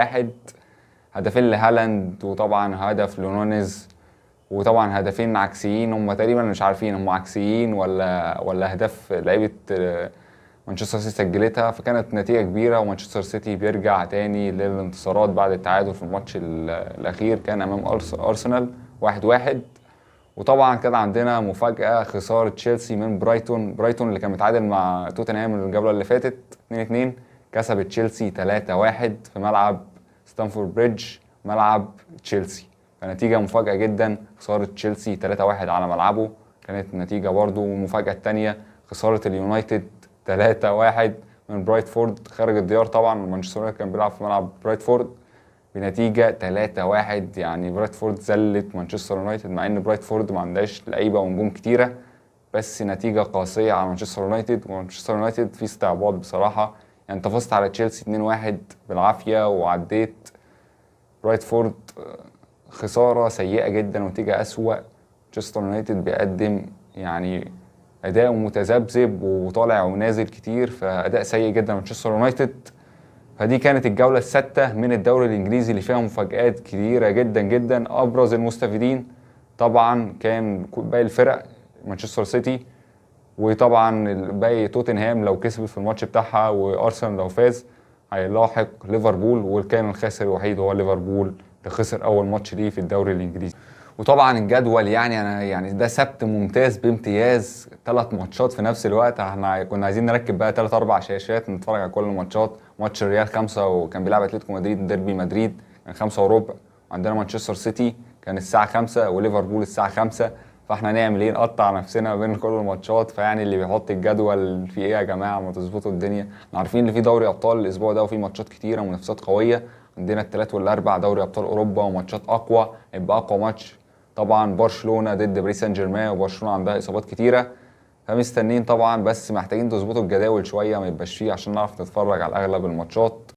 1، هدفين لهالاند وطبعا هدف لنونيز، وطبعا هدفين عكسيين، هم تقريبا مش عارفين هم عكسيين ولا اهداف لعيبة مانشستر سيتي سجلتها. فكانت نتيجة كبيرة، ومانشستر سيتي بيرجع تاني للانتصارات بعد التعادل في الماتش الاخير كان امام ارسنال 1-1. وطبعا كان عندنا مفاجاة، خسارة تشيلسي من برايتون. برايتون اللي كان متعادل مع توتنهام الجولة اللي فاتت 2-2، كسب تشيلسي 3-1 في ملعب ستامفورد بريدج ملعب تشيلسي. فنتيجة مفاجأة جدا، خسارة تشيلسي 3-1 على ملعبه كانت نتيجة برضو. والمفاجأة التانية خسارة اليونايتد 3-1 من برايتفورد خارج الديار. طبعا مانشستر يونايتد كان بيلعب في ملعب برايتفورد بنتيجة 3-1. يعني برايتفورد زلت مانشستر يونايتد، مع ان برايتفورد ما عندهاش لعيبة ونجوم كتيرة، بس نتيجة قاسية على مانشستر يونايتد. ومانشستر يونايتد فيه استعباط بصراحة، يعني انت فزت على تشيلسي 2-1 بالعافية وعديت برايتفورد، خسارة سيئة جدا ونتيجة أسوأ. مانشستر يونايتد بيقدم يعني أداء متذبذب وطالع ونازل كتير، فأداء سيء جدا مانشستر يونايتد. فدي كانت الجولة السادسة من الدوري الإنجليزي اللي فيها مفاجآت كتيرة جدا جدا. أبرز المستفيدين طبعا كان باقي الفرق، مانشستر سيتي، وطبعا باقي توتنهام لو كسبت في الماتش بتاعها، وأرسنال لو فاز هيلاحق ليفربول، وكان الخاسر الوحيد هو ليفربول اللي خسر أول ماتش ليه في الدوري الإنجليزي. وطبعا الجدول يعني انا يعني ده سبت ممتاز بامتياز، 3 ماتشات في نفس الوقت. احنا كنا عايزين نركب بقى 3-4 شاشات نتفرج على كل الماتشات. ماتش الريال 5 وكان بيلعب اتلتيكو مدريد، ديربي مدريد كان 5:15، وعندنا مانشستر سيتي كان الساعة 5، وليفربول الساعة 5. فاحنا نعمل ايه؟ نقطع نفسنا بين كل الماتشات. فيعني اللي بيحط الجدول في ايه يا جماعة؟ ما تظبطوا الدنيا. احنا عارفين ان في دوري ابطال الاسبوع ده وفي ماتشات كتيرة ومنافسات قوية، عندنا الثلاث والاربع دوري ابطال اوروبا وماتشات اقوى. هيبقى اقوى ماتش طبعا برشلونة ضد باريس سان جيرمان، وبرشلونة عندها اصابات كتيرة، فمستنيين طبعا، بس محتاجين تظبطوا الجداول شوية ما يبقاش فيه عشان نعرف نتفرج على اغلب الماتشات.